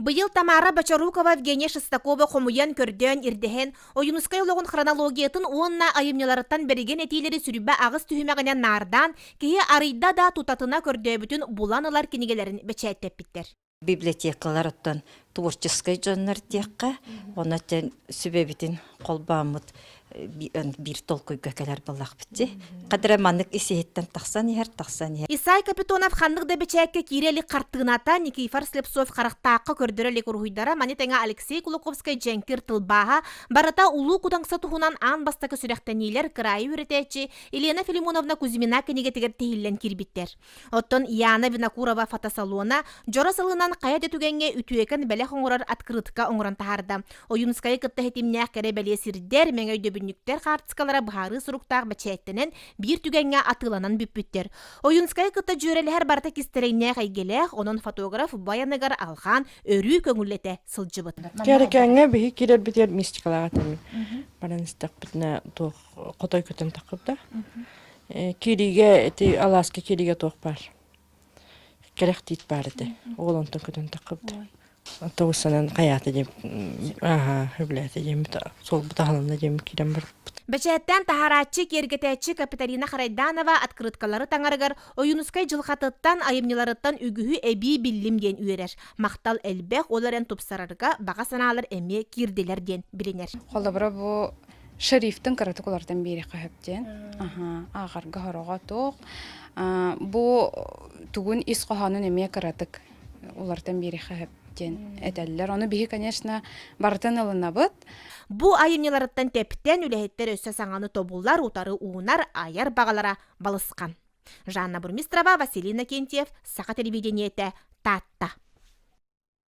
Быйыл Тамара Бочорукова Евгения Шестакова хомуйан, көрдөөн, ирдэһэн, Ойуунускай олоҕун хронологиятын уонна айымньыларыттан бэригэн этиилэри 28 түһүмэҕинэн наардаан, киһи арыйда да тутатына көрдөөбүтүн булан ылар кинигэлэрин бэчээттэппиттэр. Библиотекалар оттон творческай дьоннор диэххэ, онон сүбэбитин холбооммут биир толкуйга кэлэр буоллахпыт дии. Хадыра маннык ис-иһиттэн тахсан иһэр, тахсан иһэр. Исай Капитонов ханнык да бэчээккэ киирэ илик хартыыната, Никифор Слепцов харахтаахха көрдөрө илик уруһуйдара, маны тэҥэ Алексей Кулаковскай дьэҥкир тылбааһа, барыта Улуу Кудаҥса туһунан аан бастакы сүрэхтэниилэр кыраайы үөрэтээччи Елена Филимоновна Кузьмина кинигэтигэр тиһиллэн киирбиттэр. Оттон Яна Винокурова фотосалона дьоро сылынан хайа да түгэҥҥэ үтүөкэн бэлэх оҥорор открытка оҥорон таһаарда. Ойуунускайы кытта ситимнээх кэрэ бэлиэ сирдэр, мэҥэ өйдөбүнньүктэр хаартыскалара быһаарыы суруктаах бэчээттэнэн биир түгэҥҥэ атыыланан бүппүттэр. Ойуунускайы кытта дьүөрэлэһэр барыта кистэлэҥнээх эйгэлээх, онон фотограф баяныгар алҕаан өрүү көҥүллэтэ сылдьыбыт. Кэрикээҥҥэ биһи киирэрбитигэр мистикалаах этим. Баран истэхпитинэ туох хотой көтөн таххыбыта. Киириигэ ити алааска киириигэ туох баар кэрэх тиит баар этэ. Ол онтон көтөн таххыбыта. Тоҕус санан хайаата диэн ааһа үбүлээтэ диэммит суолбут аһылынна диэммит киирэн барбыппыт. Бэчээттээн таһаарааччы, киэргэтээччи Капиталина Харайданова открыткалары таҥарыгар Ойуунускай дьылҕатыттан, айымньыларыттан үгүһү эбии биллим диэн үөрэр. Махтал элбэх, ол эрэн тупсарарга баҕа санаалар эмиэ киирдилэр диэн билинэр. Холобура бу шерифтин кыратык уларытан биэриэххэ сөп диэн. Аха, ааҕарга сороҕо туох. Бу тугун ис хоһоонун эмиэ кыратык уларытан биэриэххэ сөп диэн этэллэр. Ону биһи, конечно, барытын ылынабыт. Бу айымньыларыттан тэптэн үлэһиттэр өссө саҥаны тобулар, утары уунар, айар баҕалара балысхан. Жанна Бурмистрова, Василий Иннокентьев, Саха телевидениетэ, Таатта.